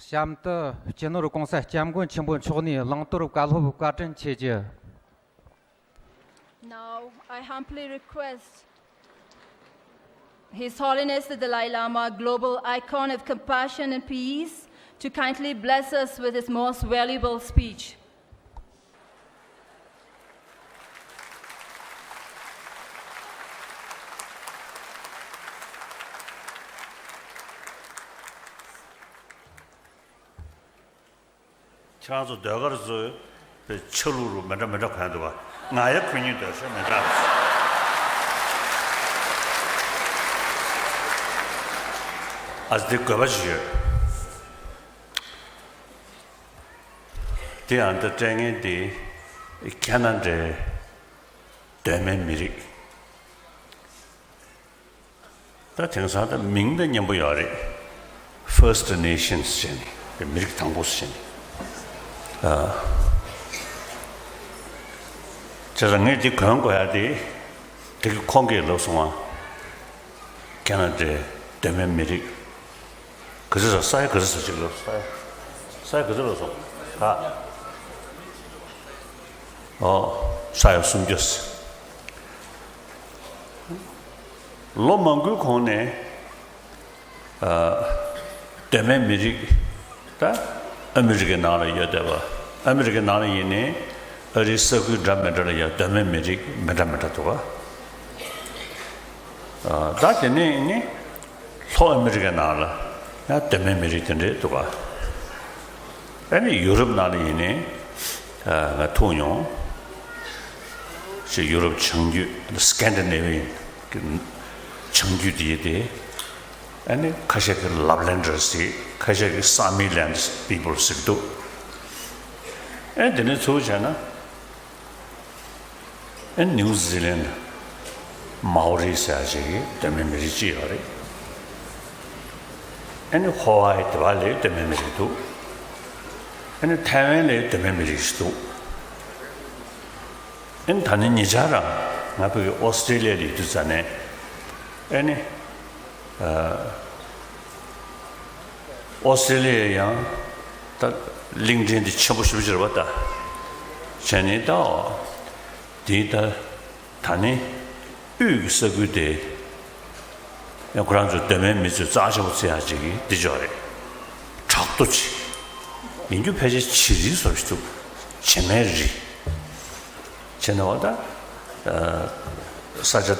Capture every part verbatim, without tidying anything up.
གཤམ་དུ་སྤྱི་ནོར་༸གོང་ས་༸སྐྱབས་མགོན་ཆེན་པོ་མཆོག་ནས་བླང་དོར་བཀའ་སློབ་བཀའ་དྲིན་ཆེ་རྒྱུ། Now, I humbly request His Holiness the Dalai Lama, global icon of compassion and peace, to kindly bless us with his most valuable speech. ཁྱེད་རང་ཚོ་ཟློས་གར་ཚོའི་ཆ་ལུགས་རུ་མི་འདྲ་མི་འདྲ་གོན་འདུག་བ། ང་ཡང་གོན་སྙིང་འདོད་ཤག་མི་འདྲ། ཨ་འདི་དགོས་པ་ཞིག་ཡོད། དེ་ཡང་འདི་སྤྲད་མཁན་དེ་ཁེ་ན་ཌའི་གདོད་མའི་མི་རིགས། ད་དེང་སང་ད་མིང་ད་སྙན་པོ་ཡོད་རེད། First Nations ཟེར་ནས་མི་རིགས་དང་པོ་ཟེར་ནས། ཨ། བྱས་ཙང་ངས་འདི་གོན་དགོས་ཡ་དེ་དེ་གི་ཁོང་གིས་ལབ་སོང་བ། ཁེ་ན་ཌའི་གདོད་མའི་མི་རིགས། ག་ཚོད་ཟ། ས་ཡ་ག་ཚོད་ཟ་ཅིག་ལབ། ས་ཡ། ས་ཡ་ག་ཚོད་ལབ་སོང་། ད། ཨོ། ས་ཡ་སུམ་བརྒྱ་ཟེར། ལོ་མང་པོའི་གོང་ནས། ཨ། གདོད་མའི་མི་རིགས། ད་ཨ་མི་རི་ཀའི་ནང་ལ་ཡོད་བསྡད་པ། ཨ་མི་རི་ཀའི་ནང་ལ་ཡིན་ནའི་ཨ་རིའི་ས་ཁུལ་འདྲ་མི་འདྲ་ལ་ཡང་གདོད་མའི་མི་རིགས་མི་འདྲ་མི་འདྲ་འདུག་ག། ཨ། ད་དེ་ནས་ནི་ལྷོ་ཨ་མི་རི་ཀའི་ནང་ལ་ཡང་གདོད་མའི་མི་རིགས་དེ་འདྲས་འདུག་ག། ཨ་ནི་ཡུ་རོབ་ནང་ལ་ཡིན་ནའི། ཨ། ང་ཐུག་མྱོང་། ཅིག་ཡུ་རོབ་བྱང་རྒྱུད། Scandinavian གི་བྱང་རྒྱུད་དེ་ཡིན་ཏེ། ཨ་ནི་ཁ་ཤས་ཀྱིས་ལབ་ལན་ཌར་ཟེར། ཁ་ཤས་ཀྱིས་སཱ་མི་ལན་ཌི་པི་པལ་ཟེར་གྱི་འདུག། ཨ། དེ་ནས་ཚུར་བྱས་ན། ཨ། ནིའུ་ཛི་ལན་མའོ་རི་ཟེར་ཡ་ཅིག་གི་གདོད་མའི་མི་རིགས་ཅིག་ཡོད་རེད། ཨ་ནི་ཧོ་ཝའི་དེ་བ་ལའི་གདོད་མའི་མི་རིགས་འདུག། ཨ་ནི་ཐའེ་ཝན་ལའི་གདོད་མའི་མི་རིགས་ཤིག་འདུག། ཨ་ནི་ད་ནི་ཉེ་ཆར་རང་ང་ཕ་གི་ཨོ་སི་ཀྲེ་ལི་ཡ་ལ་ཡོད་དུས་ཙ་ནས། ཨ་ནི། ཨ། ཨོ་སི་ཀྲེ་ལི་ཡ་ཡང་ད་གླིང་ཕྲན་དེ་ཆེན་པོ་ཞེ་པོ་ཅིག་རེད་པ། ད་བྱས་ནས་ད་དེ་ད་ད་ནི་དབུས་ཀྱི་ས་ཁུལ་དེ་ཡང་ཁོ་རང་ཚོའི་གདོད་མའི་མི་ཚོས་རྩ་ཆེན་པོ་བརྩི་ཡག་ཅིག་གི་འདི་ཅིག་ཡོད་རེད། བྲག་རྡོ་ཅིག་ཡིན་རྒྱུ། ཕལ་ཆེར་བྱི་རིལ་བཟོ་ཞིག་འདུག། བྱེ་མའི་རིལ། བྱས་ན་བ་ད། ཨ། ས་ཆ་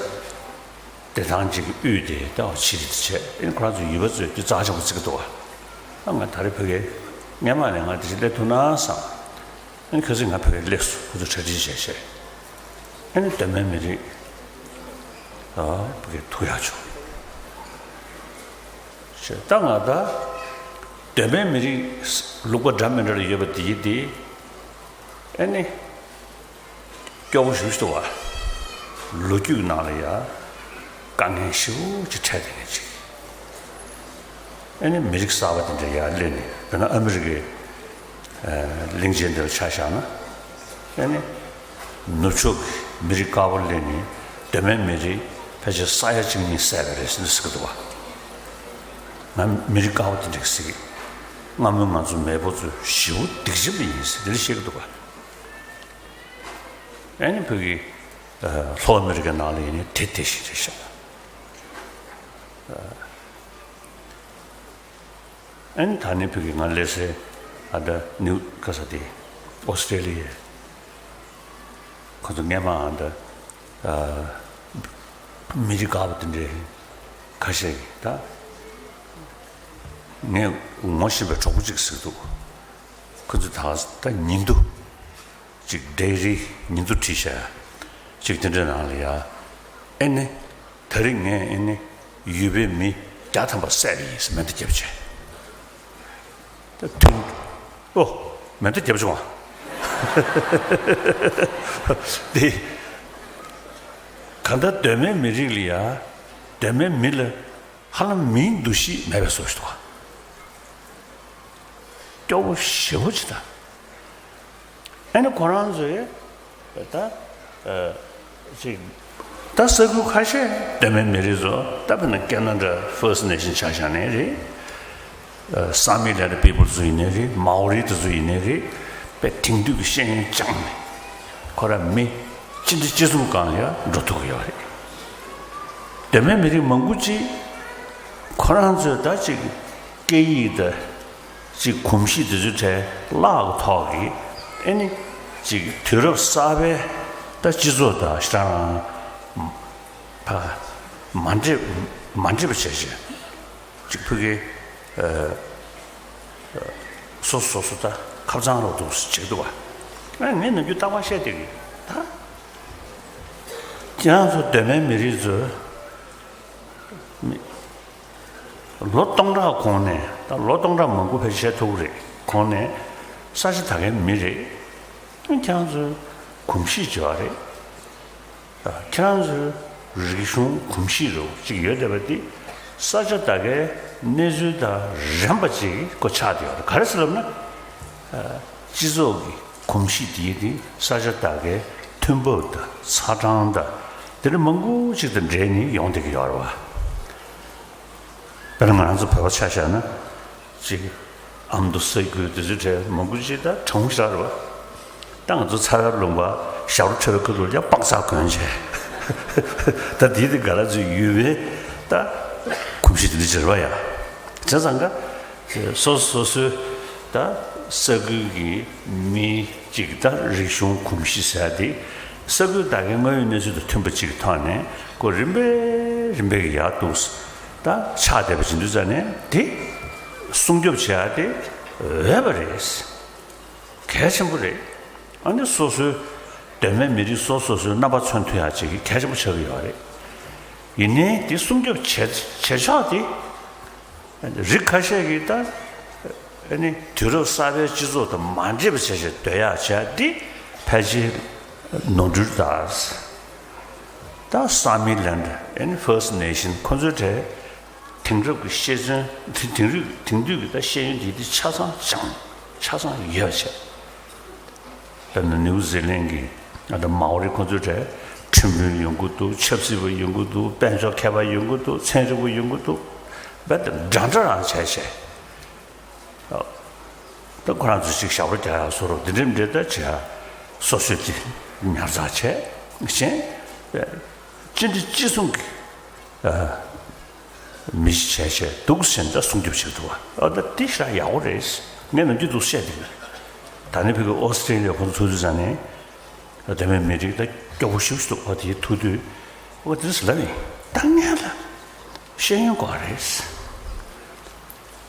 བདེ་ཐང་ཅིག་གི་དབུས་དེ་ད་བ་བྱི་རིལ་དེ་བྱས། ཨ་ནི་ཁོ་རང་ཚོ་ཡུལ་པ་ཚོས་དེ་རྩ་ཆེན་པོ་བརྩི་གི་འདུག་བ། ཨ། ང་ད་རེས་ཕ་གིར་སྔན་མ་ནས་ང་དེ་ཅིག་སླེབས་ཐུབ་ན་བསམ། ཨ་ནི་ཁ་སང་ང་ཕ་གིར་སླེབས་སོང་། ཁོ་ཚོ་གྲ་སྒྲིག་བྱས་བྱས། ཨ་ནི་གདོད་མའི་མི་རིགས། ཨ། ཕ་གིར་ཐུག་ཡག་བྱུང་། ཞེས་ད་ང་ད་གདོད་མའི་མི་རིགས་ལུང་པ་འདྲ་མི་འདྲ་ལ་ཡོད་པ་དེ་ཡིན་ཏེ། ཨ་ནི། སྐྱོ་བོ་ཞེ་པོ་ཞིག་འདུག་བ། ལོ་རྒྱུས་ནང་ལ་ཡ་དཀའ་ངལ་ཞེ་པོ་ཅིག་འཕྲད་བསྡད་མཁན་ཅིག། ཨ་ནི་མི་རིགས་གསར་པ་དེ་འདྲ་ཡར་སླེབས་ནས། དཔེར་ན་ཨ་མི་རི་ཀའི་ཨ་གླིང་ཆེན་འདིར་ཆ་བཞག་ན། ཨ་ནི་ནུབ་ཕྱོགས་ཀྱི་མི་རིགས་དཀར་པོ་སླེབས་ནས་གདོད་མའི་མི་རིགས་ཕལ་ཆེར་ས་ཡ་གཅིག་གཉིས་བསད་པ་རེད་ཟེར་ནས་ཟེར་གྱི་འདུག་བ། ང་མི་རིགས་དཀར་པོ་དེ་འདྲ་ཟེར་གྱི། སྔ་མོའི་ང་ཚོ་མེས་པོ་ཚོའི་ཞེ་པོ་སྡིག་ཆེན་པོ་ཡིན་ཟེར་དེ་འདྲ་བཤད་ཀྱི་འདུག་བ། ཨ་ནི་ཕ་གི་ཨ་ལྷོ་ཨ་མི་རི་ཀའི་ནང་ལ་ཡིན་ནའི་དེ་དེ་བཞིན་རེད་ཤག། ཨ་ནི་ད་ནི་ཕ་གི་ང་སླེབས་སའི་ཨ་ད་ནིའུ་ག་ས་དེ་ཨོ་སི་ཀྲེ་ལི་ཡའི་ཁོ་ཚོ་སྔན་མ་ཨ་ད་ཨ་མི་རིགས་དཀར་པོ་དེ་འདྲའི་ཁ་ཤས་ཀྱིས་ད་ངས་ངོ་ཤེས་པའི་གྲོགས་པོ་གཅིག་ཟེར་གྱི་འདུག། ཁོ་ཚོས་ད་ད་ཉིན་ཐོ་ཅིག་ཌའི་རི་ཉིན་ཐོ་བྲིས་བཞག་ཅིག་དེ་འདྲའི་ནང་ལ་ཡ། ཨེ་ནི། ད་རེས་ངས་ཨེ་ནི་ཡུལ་པའི་མི་བརྒྱ་ཐམ་པ་བསད་པ་ཡིན་ཟེར་མེ་མདའ་བརྒྱབ་བྱས། ད་ཐུན། ཨོ། མེ་མདའ་བརྒྱབ་བྱུང་བ། འདི། གང་ལྟར་གདོད་མའི་མི་རིགས་ལ་ཡ། གདོད་མའི་མི་ལ་ཧ་ལམ་མིའི་འདུ་ཤེས་མེད་པའི་བཟོ་ཞིག་འདུག་བ། སྐྱོ་བོ་ཞེ་པོ་ཅིག་དང་། ཨ་ནི་ཁོ་རང་ཚོས་ད་ཨ་ཅིག་ད་ས་ཁུལ་ཁ་ཤས་གདོད་མའི་མི་རིགས་ཚོ་ད་དཔེར་ན་ཁེ་ན་ཌ་First Nation ཆ་བཞག་ནའི་རེད། ས་མི་ལ་རེ་པི་པོ་ཚོ་ཡིན་ནའི་རེད། མའོ་རི་དེ་ཚོ་ཡིན་ནའི་རེད། དཔེ་དེང་དུས་ཀྱི་ཤེས་ཡོན་སྦྱངས་ནས་ཁོ་ར་མི་སྤྱི་འདི་སྤྱི་ཚོགས་སྒང་ལ་ཡང་འགྲོ་ཐུབ་ཀྱི་ཡོད་རེད། གདོད་མའི་མི་རིགས་མང་པོ་ཅིག་ཁོ་རང་ཚོས་ད་ཅིག་སྐད་ཡིག་དང་ཅིག་གོམས་གཤིས་དེ་ཚོའི་གྲས་བརླག་གི་ཐོག་གི་ཨེ་ནི་ཅིག་དུས་རབས་གསར་པའི་ད་སྤྱི་ཚོགས་དང་ཞེ་དྲག་ཕ་མ་འདྲེས་མ་འདྲེས་པ་བྱས་བྱས་ཅིག་ཕ་གི་སོ་སོ་སོ་ད་ཁ་བྱང་རོགས་འདུག་བྱེད་འདུག་བ། ཨ་ངས་ནམ་རྒྱུན་རྟག་པར་བཤད་བསྡད་ཀྱི་ད། ཁྱེད་རང་ཚོ་གདོད་མའི་མི་རིགས་ཚོས་མི་ལོ་སྟོང་ཕྲག་གོང་ནས་ད་ལོ་སྟོང་ཕྲག་མང་པོ་ཕལ་ཆེར་ཐུག་རེད། གོང་ནས་ས་ཆ་ད་གའི་མི་རེད། ཁྱེད་རང་ཚོའི་གོམས་གཤིས་བྱེད་པ་རེད། ཁྱེད་རང་ཚོའི་རིག་གཞུང་གོམས་གཤིས་རེད་ཅིག་ཡོད་བསྡད་པ་འདི་ས་ཆ་ད་གའི་གནས་ཚུལ་དང་རན་པ་ཅིག་གོ་ཆགས་བསྡད་ཡོད་རེད། ག་རེ་ཟེར་ལབ་ན། སྤྱི་ཚོགས་ཀྱི་གོམས་གཤིས་དེ་དེ་ས་ཆ་ད་གའི་ཐོན་འབབ་དང་ཚ་གྲང་དང་དེ་འདྲ་མང་པོ་ཅིག་དང་འབྲེལ་ནས་ཡོང་བསྡད་ཀྱི་ཡོད་རེད་བ། དཔེར་ན་ང་རང་ཚོ་བོད་པ་ཆ་བཞག་ན་ཅིག་ཨ་མདོ་ས་ཁུལ་དེ་ཚོའི་གྲས་མང་པོ་ཅིག་ད་གྲང་ཤར་བ། ད་ང་ཚོ་ཚ་བའི་ལུང་པ་ཞབས་བྲོ་འཁྲབ་པའི་ཁ་ཐུག་ཡང་སྤགས་ཚགས་གོན་བྱས། ད་དེ་དེ་ག་ལ་ཚོད་ཡོད་པའི་ད་གོམས་གཤིས་དེ་འདྲ་ཅིག་རེད་བ་ཡ། བྱས་ཙང་ཀ་སོ་སོ་སོའི་ད་ས་ཁུལ་གྱི་མི་གཅིག་ད་རིག་གཞུང་གོམས་གཤིས་ཟེར་ཡ་དེ་ས་ཁུལ་ད་གའི་དངོས་ཡོད་གནས་ཚུལ་དང་མཐུན་པ་ཅིག་གི་ཐོག་ནས་ཁོ་རིམ་པས་རིམ་པས་ཀྱི་ཡར་འདུག་ད་ཆགས་བསྡད་པ་ཅིག་འདུག་ཙང་ནས་དེ་སྲུང་སྐྱོབ་བྱེད་ཡ་དེ་འོས་པ་རེད། གལ་ཆེན་པོ་རེད། ཨ་ནི་སོ་སོའི་གདོད་མའི་མི་རིགས་སོ་སོ་སོའི་རྣམ་པ་མཚོན་ཐུབ་ཡ་ཅིག་གལ་ཆེན་པོ་ཆགས་ཀྱི་ཡོད་རེད། ཡིན་ནའི་དེ་སྲུང་སྐྱོབ་བྱེད་བྱེད་ཕྱོགས་དེ་རིགས་ཁ་ཤས་ཀྱིས་ད་ཨ་ནི་དུས་རབས་གསར་པའི་སྤྱི་ཚོགས་དང་མ་འདྲེས་པ་བྱས་བྱས་སྡོད་ཡག་བྱས་འདི་ཕལ་ཆེར་ནོར་འཁྲུལ་དང་། ད་ས་མི་ལན་ཨ་ནི་First Nation ཁོ་ཚོའི་གྲས་དེང་རབས་ཀྱི་ཤེས་ཚན་དེ་དེང་རབས་དེང་དུས་ཀྱི་ད་ཤེས་ཡོན་འདི་འདི་ཆ་ཚང་སྦྱངས་ཆ་ཚང་ཡོད་བྱས། དཔེར་ན་ནིའུ་ཛི་ལན་གྱི་ཨ་ད་མའོ་རི་ཁོ་ཚོའི་གྲས་ཁྲིམས་དཔོན་ཡོང་གི་འདུག་ཆབ་སྲིད་པ་ཡོང་གི་འདུག་དཔལ་འབྱོར་མཁས་པ་ཡོང་གི་འདུག་ཚན་རིག་པ་ཡོང་གི་འདུག་རྦད་དེ་འདྲ་འདྲ་རང་བྱས་བྱས། ཨོ། ད་ཁོ་རང་ཚོ་ཞིག་ཞབས་བྲོ་རྒྱག་ཡག་བཟོ་རོགས་འདི་འདྲ་འདྲ་ད་བྱེད་ཡག་སོ་སོས་དེ་ཉར་ཚགས་བྱས་གཞན་ཅི་འདྲ་ཅི་གསུང་གི་མི་ཞིག་བྱས་བྱས་འདུག་ཟེར་ད་སྲུང་སྐྱོབ་བྱེད་ཐུབ་པ་ཨ་ད་དེ་ཤ་ཡག་པོ་རེད། ངས་ནམ་རྒྱུན་འདུག་བཤད་དེ་ད་ནི་ཕ་གི་ཨོ་སི་ཀྲེ་ལི་ཡ་ཁོ་ཚོ་ཚུར་དུས་ཙང་ནས་ད་མི་མི་རིགས་ད་སྐྱོ་པོ་ཞིག་འདུག་ཨ་དེ་ཐུག་དུས་ཨ་དེ་ལབ་ཡིན། ད་ངས་ལ་ཤེས་ཡོན་དགོས་རེད།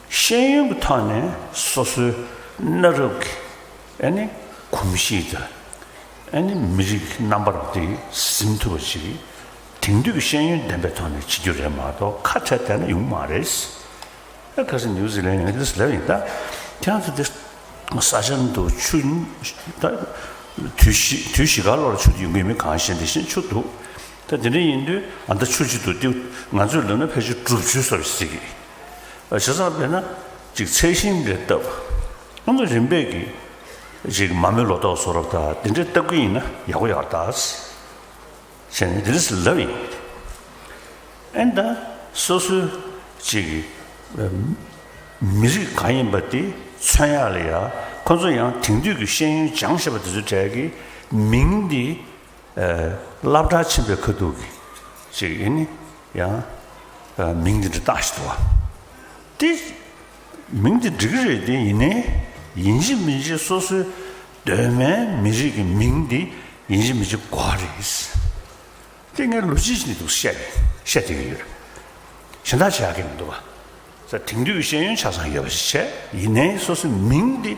ཤེས་ཡོན་གྱི་ཐོག་ནས་སོ་སོའི་གནའ་རབས་ཀྱི་ཨ་ནི་གོམས་གཤིས་དང་ཨ་ནི་མི་རིགས་ཀྱི་རྣམ་པ་རང་དེ་ཟིན་ཐུབ་པ་ཞིག་དེང་དུས་ཀྱི་ཤེས་ཡོན་ལྡན་པའི་ཐོག་ནས་བྱེད་རྒྱུ་རེད་མ་གཏོགས་ཁ་བྲལ་བསྡད་ན་ཡོང་མ་རེད། ཨ་ཁ་སང་ནིའུ་ཛི་ལན་ཡང་ལིས་ལབ་ཡིན་ད། ཁྱེད་རང་ཚོ་དེ་ས་ཆ་འདུག་ཆུ་ད་དུས་བཞི་དུས་བཞི་ག་ལོར་ཆུ་དེ་ཡོང་གི་མི་གང་ཤེས་དེ་བཞིན་ཆུ་འདུག་ད་དེ་འདྲ་ཡིན་དུས་ཨ་ད་ཆུ་ཅིག་འདུག་དེ་ང་ཚོས་ལབ་ན་ཕལ་ཆེར་སྒྲུབ་ཆུ་སོགས་ཤིག་ཟེར་གི། བྱས་ཙང་དཔེར་ན་ཅིག་ཚལ་ཞིང་འདྲ་བཏབ། ཨང་ཀི་རིམ་པས་ཀྱི་ཅིག་མ་རྨོས་ལོ་ཏོག་བཟོ་རོགས་ད་དེ་འདྲ་བཏབ་ཀྱི་ཡིན་ན་ཡག་པོ་ཡག་ད་བྱས་ནས་དེ་འདྲ་ལབ་ཡིན། ཨེ་ད་སོ་སོའི་ཅིག་མི་རིགས་གང་ཡིན་པ་དེ་མཚོན་ཡག་ལ་ཡ་ཁོ་ཚོ་ཡང་དེང་དུས་ཀྱི་ཤེས་ཡོན་སྦྱངས་བཞག་པ་དེ་ཚོའི་གྲས་ཀྱི་མིང་འདི་སློབ་གྲྭར་ཕྱིན་པའི་ཁ་ཐུག་གི་ཅིག་ཡིན་ནི་ཡང་མིང་འདི་འདྲ་བཏགས་ཤིག་འདུག་བ། དེ་མིང་འདི་འགྲིག་གི་རེད་དེ་ཡིན་ནའི་ཡིན་གཅིག་མིན་གཅིག་སོ་སོའི་གདོད་མའི་མི་རིགས་ཀྱི་མིང་འདི་ཡིན་གཅིག་མིན་གཅིག་དགོས་རེད། དེ་ངས་ལོ་རྒྱུས་ནས་འདུག་བཤད་བཤད་བསྡད་ཀྱི་ཡོད། གཞན་དག་བྱེད་ཡག་གི་མི་འདུག་བ། ས་དེང་དུས་ཀྱི་ཤེས་ཡོན་ཆ་ཚང་ཡོད་པ་ཞིག་བྱས་ཡིན་ནའི་སོ་སོའི་མིང་འདི་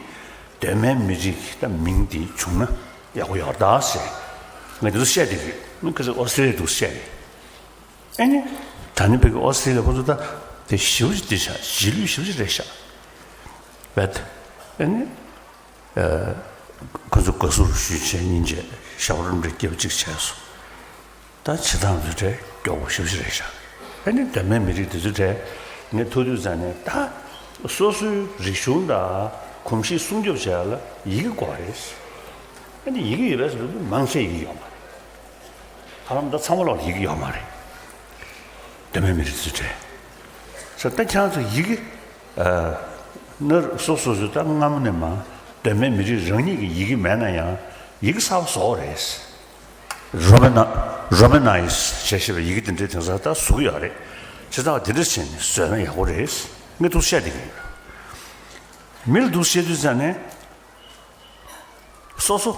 གདོད་མའི་མི་རིགས་ཀྱི་ད་མིང་འདི་བྱུང་ན་ཡག་པོ་ཡོད་ད་ཟེར། ངས་འདི་ཚོ་བཤད་བསྡད་ཀྱི་ཡོད། ཁ་སང་ཨོ་སི་ཀྲེ་ལི་ཡ་འདུག་བཤད་ཀྱི། ཨ་ནི་ད་ནི་བོད་ཀྱི་ཨོ་སི་ཀྲེ་ལི་ཡ་ཁོ་ཚོ་ད་དེ་ཞེ་པོ་ཅིག་བསྡད་ཤག་རྗེས་ལུས་ཞེ་པོ་ཅིག་རེད་ཤག་བས་ཨ་ནི། ཁོ་ཚོ་དགའ་བསུ་ཞུས་བྱས་སྙིང་རྗེ་ཞབས་བྲོ་འདྲ་རྒྱབ་ཅིག་བྱས་སོང་། ད་བྱེད་སྟངས་དེ་འདྲའི་མགྱོགས་པོ་ཞེ་པོ་ཅིག་རེད་ཤག་ཨ་ནི་གདོད་མའི་མི་རིགས་དེ་ཚོ་གྲས་ངས་ཐུག་དུས་ཙང་ནས་ད་སོ་སོའི་རིག་གཞུང་དང་གོམས་གཤིས་སྲུང་སྐྱོབ་བྱེད་ཡ་ལ་ཡི་གེ་དགོས་རེད། ཨ་ནི་ཡི་གེ་ཡོད་པས་སུ་མང་ཆེ་ཡི་གེ་ཡོད་མ་རེད། ཧ་ལམ་ད་ཚང་མ་ལོག་ཡི་གེ་ཡོད་མ་རེད། གདོད་མའི་མི་རིགས་དེ་ཚོ་གྲས། ས་ད་ཁྱེད་རང་ཚོ་ཡི་གེ་ཨ་ ནི་སོ་སོ་སོ་ད་སྔ་མོ་ནས་མ་གདོད་མའི་མི་རིགས་རང་ཉིད་ཀྱི་ཡི་གེ་མེད་ན་ཡང་ཡི་གེ་གསར་པ་བཟོ་བ་རེད། རོ་མ་ན་རོ་མ་ན་ཡིས་བྱས་ཞེས་པའི་ཡི་གེ་དེ་འདྲའི་དེང་སང་ད་བཟོ་གི་ཡོད་རེད། བྱས་ཙང་དེ་འདྲ་བྱས་ནས་བཟོས་ན་ཡག་པོ་རེད། ངས་འདུག་བཤད་བསྡད་ཀྱི་ཡོད། མི་ལ་འདུག་བཤད་དུས་ཙང་ནས། སོ་སོ་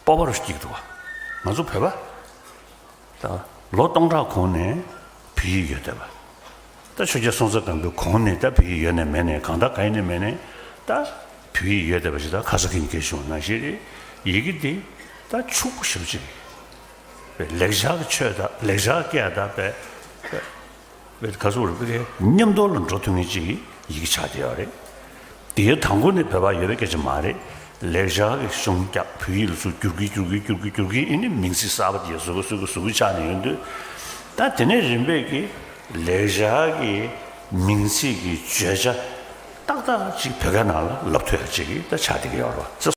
སྤོབས་པ་རུ་སྐྱེ་གི་འདུག་བ། ང་ཚོ་བོད་པ་ད་ལོ་སྟོང་ཕྲག་གོང་ནས་བོད་ཡིག་ཡོད་བསྡད་པ། ད་ཆོས་རྒྱལ་སྲོང་བཙན་སྒམ་པོའི་གོང་ནས་ད་བོད་ཡིག་ཡོད་ནས་མེད་ནས་གང་ལྟར་གང་ཡིན་ནས་མེད་ནས་ད་བོད་ཡིག་ཡོད་བསྡད་པ་ཞིག་ད་ཁ་སང་ཁ་ཉིན་སྐད་ཆ་བྱུང་བ་ནང་བཞིན་རེད། ཡི་གེ་འདི་ད་ཕྱུག་པོ་ཞེ་པོ་ཅིག་རེད། ལེགས་སྦྱར་གྱི་ཆོས་དང་ལེགས་སྦྱར་སྐད་དང་དཔེ་བས་ག་ཚོད་རེད་པས་མཉམ་དུ་ལ་འགྲོ་ཐུབ་མཁན་ཅིག་ཡི་གེ་ཆགས་བསྡད་ཡོད་རེད། དེའི་དང་པོ་ནི་བོད་པ་ཡོད་པའི་སྐད་ཆ་མ་རེད། ལེགས་སྦྱར་གྱི་གཞུང་བཀྱག་བོད་ཡིག་ལ་ཚུར་བསྒྱུར་གི་བསྒྱུར་གི་བསྒྱུར་གི་བསྒྱུར་གི་ཨེ་ནི་མིང་ཚིག་གསར་པ་དེ་བཟོ་གི་བཟོ་གི་བཟོ་གི་ཆགས་ནས་ཡོང་དུས། ད་དེ་ནས་རིམ་པས་ཀྱི་ལེགས་སྦྱར་གྱི་མིང་ཚིག་གི་བརྗོད་བྱ་ཏག་ཏག་ཅིག་བོད་སྐད་ནང་ལ་ལབ་ཐུབ་ཡ་ཅིག་ད་ཆགས་བསྡད་ཀྱི་ཡོད་རེད་བ།